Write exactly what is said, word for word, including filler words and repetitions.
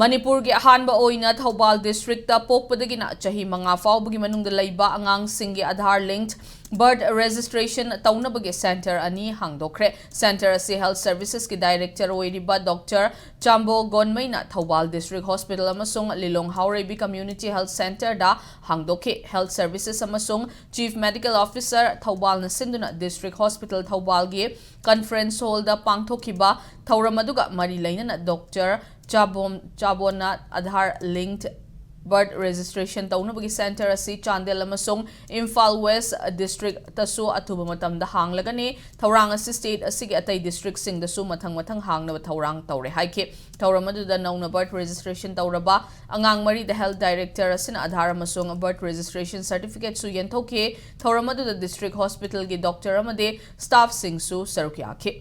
ꯃꯅꯤꯄꯨꯔꯒꯤ ꯑꯍꯥꯟꯕ ꯑꯣꯏꯅ ꯊꯧꯕꯥꯜ ꯗꯤꯁꯇ꯭ꯔꯤꯛꯇ ꯄꯣꯛꯄꯗꯒꯤꯅ ꯆꯍꯤ ꯃꯉꯥ ꯐꯥꯎꯕꯒꯤ ꯃꯅꯨꯡꯗ ꯂꯩꯕ ꯑꯉꯥꯡꯁꯤꯡꯒꯤ ꯑꯥꯙꯥꯔ ꯂꯤꯡꯛ ꯕꯔꯊ ꯔꯦꯖꯤꯁꯇ꯭ꯔꯦꯁꯟ ꯇꯧꯅꯕꯒꯤ ꯁꯦꯟꯇꯔ ꯑꯅꯤ ꯍꯥꯡꯗꯣꯛꯈ꯭ꯔꯦ꯫ ꯁꯦꯟꯇꯔ ꯑꯁꯤ ꯍꯦꯜꯊ ꯁꯔꯚꯤꯁꯦꯁꯀꯤ ꯗꯥꯏꯔꯦꯛꯇꯔ ꯑꯣꯏꯔꯤꯕ ꯗꯣꯛꯇꯔ ꯆꯥꯝꯕꯣ ꯒꯣꯟꯃꯩꯅ ꯊꯧꯕꯥꯜ ꯗꯤꯁꯇ꯭ꯔꯤꯛ ꯍꯣꯁꯄꯤꯇꯥꯜ ꯑꯃꯁꯨꯡ ꯂꯤꯂꯣꯡ ꯍꯥꯎꯔꯩꯕꯤ ꯀꯝꯃ꯭ꯌꯨꯅꯤꯇꯤ ꯍꯦꯜꯊ ꯁꯦꯟꯇꯔꯗ ꯍꯥꯡꯗꯣꯛꯈꯤ꯫ ꯍꯦꯜꯊ ꯁꯔꯚꯤꯁꯦꯁ ꯑꯃꯁꯨꯡ ꯆꯤꯐ ꯃꯦꯗꯤꯀꯦꯜ ꯑꯣꯐꯤꯁꯥꯔ ꯊꯧꯕꯥꯜꯅ ꯁꯤꯟꯗꯨꯅ ꯗꯤꯁꯇ꯭ꯔꯤꯛ ꯍꯣꯁꯄꯤꯇꯥꯜ ꯊꯧꯕꯥꯜꯒꯤ ꯀꯟꯐꯔꯦꯟꯁ ꯍꯣꯜꯗ ꯄꯥꯡꯊꯣꯛꯈꯤꯕ ꯊꯧꯔꯝ ꯑꯗꯨꯒ ꯃꯔꯤ ꯂꯩꯅꯅ ꯗꯣꯛꯇꯔ ꯆꯥꯕꯣꯝ, ꯆꯥꯕꯣꯟꯅ ꯑꯥꯙꯥꯔ ꯂꯤꯡꯛ ꯕꯔꯊ ꯔꯦꯖꯤꯁꯇ꯭ꯔꯦꯁꯟ ꯇꯧꯅꯕꯒꯤ ꯁꯦꯟꯇꯔ ꯑꯁꯤ ꯆꯥꯟꯗꯦꯜ ꯑꯃꯁꯨꯡ ꯏꯝꯐꯥꯜ ꯋꯦꯁ ꯗꯤꯁꯇ꯭ꯔꯤꯛꯇꯁꯨ ꯑꯊꯨꯕ ꯃꯇꯝꯗ ꯍꯥꯡꯂꯒꯅꯤ꯫ ꯊꯧꯔꯥꯡ ꯑꯁꯤ ꯁ꯭ꯇꯦꯠ ꯑꯁꯤꯒꯤ ꯑꯇꯩ ꯗꯤꯁꯇ꯭ꯔꯤꯛꯁꯤꯡꯗꯁꯨ ꯃꯊꯪ ꯃꯊꯪ ꯍꯥꯡꯅꯕ ꯊꯧꯔꯥꯡ ꯇꯧꯔꯦ ꯍꯥꯏꯈꯤ꯫ ꯊꯧꯔꯝ ꯑꯗꯨꯗ ꯅꯧꯅ ꯕꯔꯊ ꯔꯦꯖꯤꯁꯇ꯭ꯔꯦꯁꯟ ꯇꯧꯔꯕ ꯑꯉꯥꯡ ꯃꯔꯤꯗ ꯍꯦꯜꯊ ꯗꯥꯏꯔꯦꯛꯇꯔ ꯑꯁꯤꯅ ꯑꯥꯙꯥꯔ ꯑꯃꯁꯨꯡ ꯕꯔꯊ ꯔꯦꯖꯤꯁꯇ꯭ꯔꯦꯁꯟ ꯁꯔꯇꯤꯐꯤꯀꯦꯠꯁꯨ ꯌꯦꯟꯊꯣꯛꯈꯤ꯫ ꯊꯧꯔꯝ ꯑꯗꯨꯗ ꯗꯤꯁꯇ꯭ꯔꯤꯛ ꯍꯣꯁꯄꯤꯇꯥꯜꯒꯤ ꯗꯣꯛꯇꯔ ꯑꯃꯗꯤ ꯁ꯭ꯇꯥꯐꯁꯤꯡꯁꯨ ꯁꯔꯨꯛ ꯌꯥꯈꯤ꯫